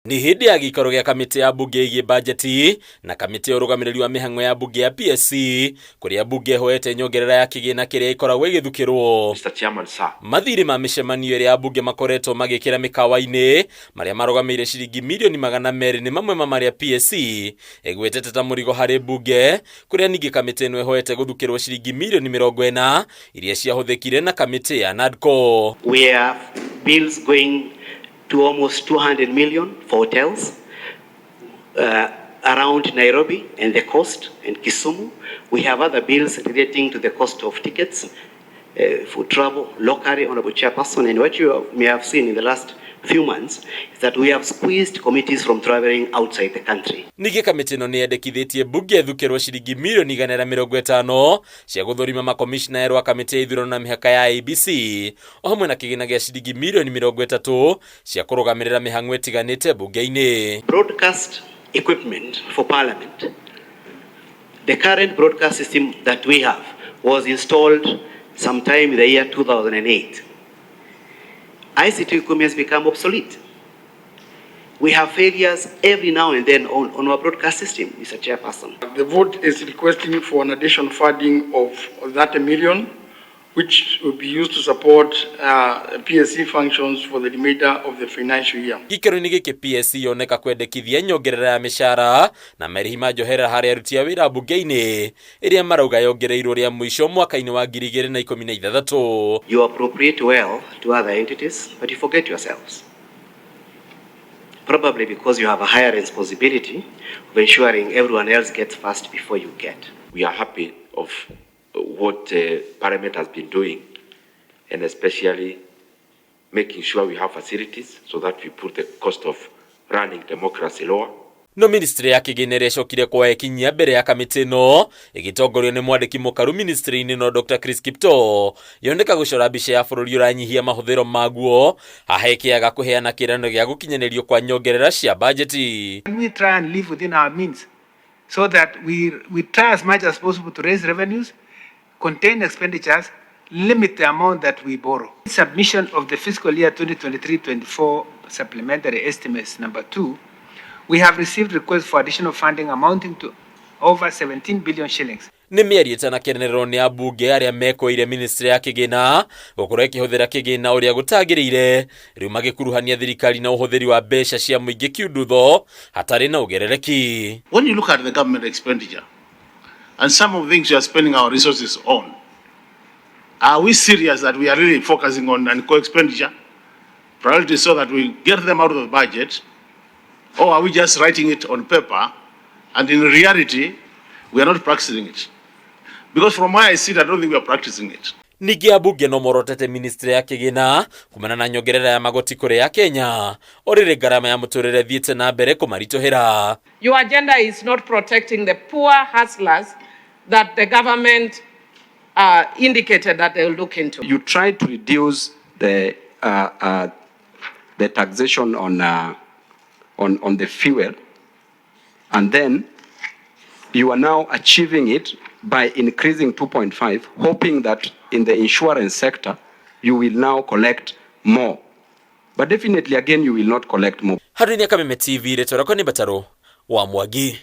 Nĩ hĩndĩ ya gĩikaro gĩa kamĩtĩ ya mbunge ĩgiĩ bajeti na kamĩtĩ ya ũrũgamĩrĩri wa mĩhang'o ya mbunge ya PSC, kũrĩa mbunge ĩhoete nyongerera ya kĩgĩna kĩrĩa ĩkoragwo ĩgĩthukĩrwo. Mr. Chairman, sir. Mathirĩ ma mĩcemanio ĩrĩa ambunge makoretwo magĩkĩra mĩkawa-inĩ marĩa marũgamĩire ciringi mirioni 200 nĩ mamwe ma marĩa PSC ĩgwetete ta mũrigo harĩ mbunge, kũrĩa ningĩ kamĩtĩ ĩno ĩhoete gũthukĩrwo ciringi mirioni 40 iria ciahũthĩkire na kamĩtĩ ya NADCO. We have bills going to almost 200 million for hotels around Nairobi and the coast and Kisumu. We have other bills relating to the cost of tickets for travel locally, Honorable Chairperson. And what you may have seen in the last few months is that we have squeezed committees from traveling outside the country. Ningĩ kamĩtĩ ĩno nĩ yendekithĩtie mbunge ĩthukĩrwo ciringi mirioni 150 cia gũthũrima makomishna erũ a kamĩtĩ ya ithurano na mĩhaka ya IEBC, o hamwe na kĩgĩna gĩa ciringi mirioni 30 cia kũrũgamĩrĩra mĩhang'o ĩtiganĩte mbunge-inĩ. Broadcast equipment for Parliament. The current broadcast system that we have was installed sometime in the year 2008. ICT equipment has become obsolete. We have failures every now and then on our broadcast system, Mr. Chairperson. The vote is requesting for an additional funding of 30 million, which will be used to support PSC functions for the remainder of the financial year. Gĩikaro-inĩ gĩkĩ, PSC yoneka kwendekithia nyongerera ya mĩcara na marĩhi ma njoherera harĩ aruti a wĩra mbunge-inĩ, ĩrĩa marauga yongereirwo rĩa mũico mwaka-inĩ wa 2016. You appropriate well to other entities, but you forget yourselves. Probably because you have a higher responsibility of ensuring everyone else gets first before you get. We are happy of what Parliament has been doing, and especially making sure we have facilities so that we put the cost of running democracy lower. No ministry ya kĩgĩna ĩrĩa ĩcokire kuoya ikinya mbere ya kamĩtĩ ĩno ĩgĩtongorio nĩ mwandĩki mũkaru ministry-inĩ no Dr. Chris Kiptoo, yoneka gũcora mbica ya bũrũri ũranyihia mahũthĩro maguo, haha ĩkĩaga kũheana kĩĩranĩro gĩa gũkinyanĩrio kwa nyongerera cia bajeti. We try and live within our means so that we try as much as possible to raise revenues, contain expenditures, limit the amount that we borrow. Submission of the fiscal year 2023-24 supplementary estimates number 2, we have received requests for additional funding amounting to over 17 billion shillings. Nĩ mĩario ĩtanakenererwo nĩ ambunge arĩa mekoire ministry ya kĩgĩna gũkorwo ĩkĩhũthĩra kĩgĩna ũrĩa gũtagĩrĩire, rĩu magĩkuruhania thirikari na ũhũthĩri wa mbeca cia mũingĩ kiundutho hatarĩ na ũgerereki. When you look at the government expenditure and some of the things we are spending our resources on, are we serious that we are really focusing on co-expenditure priorities so that we get them out of the budget, or are we just writing it on paper and in reality we are not practicing it? Because from where I sit, I don't think we are practicing it. Ningĩ ambunge no morotete ministry ya kĩgĩna kumana na nyongerera ya magoti kũrĩ ya Kenya, o rĩrĩ ngarama ya mũtũrĩre thiĩte na mbere kũmaritũhĩra. Your agenda is not protecting the poor hustlers that the government indicated that they will look into. You try to reduce the taxation on the fuel, and then you are now achieving it by increasing 2.5, hoping that in the insurance sector you will now collect more. But definitely, again, you will not collect more. Handũ-inĩ ya Kameme TV, rĩtwa rĩakwa nĩ Mbataro wa Mwangi.